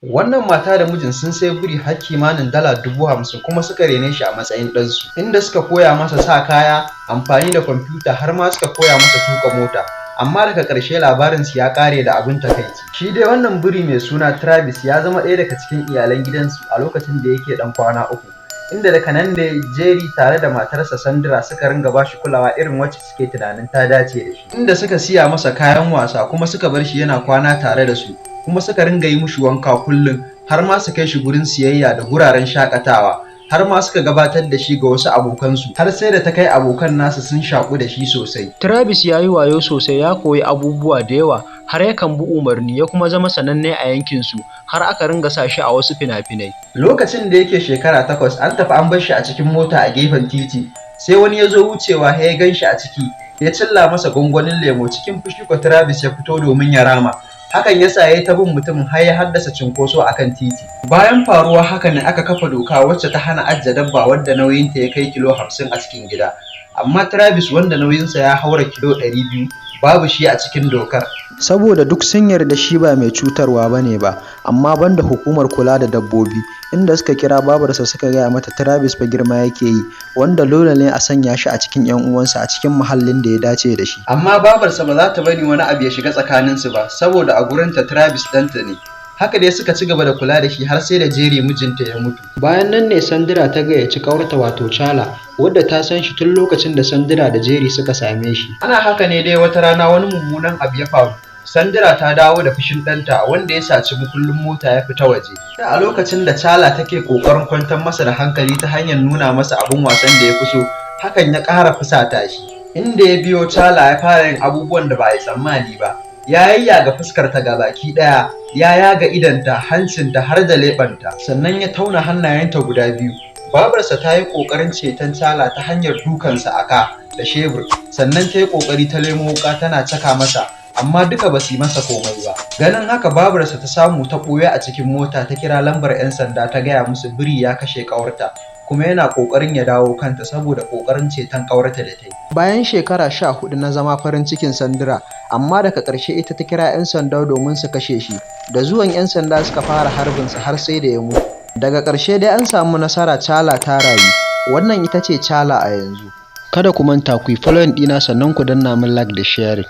Wannan mata da mijin sun sai biri har kimanin $50,000 kuma suka rene shi a matsayin ɗansu, inda suka koya masa sa kaya, amfani da kwamfuta, har ma suka koya masa tuƙa mota. Amma daga ƙarshe labarinsu ya ƙare da abin takaici. Shi dai wannan biri mai suna Travis ya zama ɗaya daga cikin iyalan gidansu a lokacin da yake ɗan kwana 3. Inda daga nan ne Jerry tare da matarsa Sandra suka ringa bashi kulawa irin wacce suke tunanin ta dace da shi. Inda suka siya masa kayan wasa kuma suka bar shi yana kwana tare da su, kuma suka ringa yi mishi wanka kullum, har ma su kai shi gurin siyayya da guraren shakatawa, har ma suka gabatar da shi ga wasu abokansu, har sai da ta kai abokan nasu sun shaƙu da shi sosai. Travis ya yi wayo sosai, ya koyi abubuwa da yawa, har yakan bi umarni, ya kuma zama sananne a yankinsu, har aka ringa sa shi a wasu fina-finai. Lokacin da yake shekara 8, an tafi an bar shi a cikin mota a gefen titi, sai wani ya zo wucewa ya gan shi a ciki, ya cilla masa gwangwanin lemo. Cikin fushi ko Travis ya fito domin ya rama. Hakan ya sa ya yi ta bin mutumin har ya haddasa cunkoso a kan titi. Bayan faruwa haka ne aka kafa doka wacce ta hana ajiye dabba wadda nauyinta ya kai kilo 50 a cikin gida. Amma Travis, wanda nauyinsa ya haura kilo 200, babu shi a cikin dokar. Saboda duk sun yarda shi ba mai cutarwa ba ne ba, amma banda hukumar kula da dabbobi, inda suka kira babarsa suka gaya mata Travis fa girma yake yi, wanda dole ne a sanya shi a cikin 'yan uwansa a cikin muhallin da ya dace da shi. Amma babarsa ba za ta bari wani abu ya shiga tsakaninsu ba, saboda a gurinta Travis ɗanta ne. Haka dai suka ci gaba da kula da shi har sai da Jerry mijinta ya mutu. Bayan nan ne Sandra ta gayyaci ƙawarta, wato Chala, wadda ta san shi tun lokacin da Sandra da Jerry suka same shi. Ana haka ne dai wata rana wani mummunan abu ya faru. Sandra ta dawo da fushin ɗanta wanda ya saci mukullin mota ya fita waje. A lokacin da Chala take ƙoƙarin kwantar masa da hankali ta hanyar nuna masa abin wasan da ya fi so, hakan ya ƙara fusata shi. Inda ya biyo Chala ya fara yin abubuwan da ba a yi tsammani ba. Ya yayyaga fuskarta baki ɗaya, ya yaga idonta, hancinta, har da leɓenta, sannan ya tauna hannayenta guda biyu. Babarsa ta yi ƙoƙarin ceton Chala ta hanyar dukansa a ka da shebur, sannan ta yi ƙoƙari ta lemo wuƙa tana caka masa, amma duka ba su yi masa komai ba. Ganin haka, babarsa ta samu ta ɓuya a cikin mota, ta kira lambar 'yan sanda, ta gaya musu biri ya kashe ƙawarta, kuma yana ƙoƙarin ya dawo kanta saboda ƙoƙarin ceton ƙawarta da ta yi. Bayan shekara 14 na zama farin cikin Sandra, amma daga ƙarshe ita ta kira 'yan sanda domin su kashe shi. Da zuwan 'yan sanda suka fara harbinsa har sai da ya mutu. Daga ƙarshe dai an samu nasara, Chala ta rayu. Wannan ita ce Chala a yanzu. Kada ku manta ku yi following ɗina, sannan ku danna min like da sharing.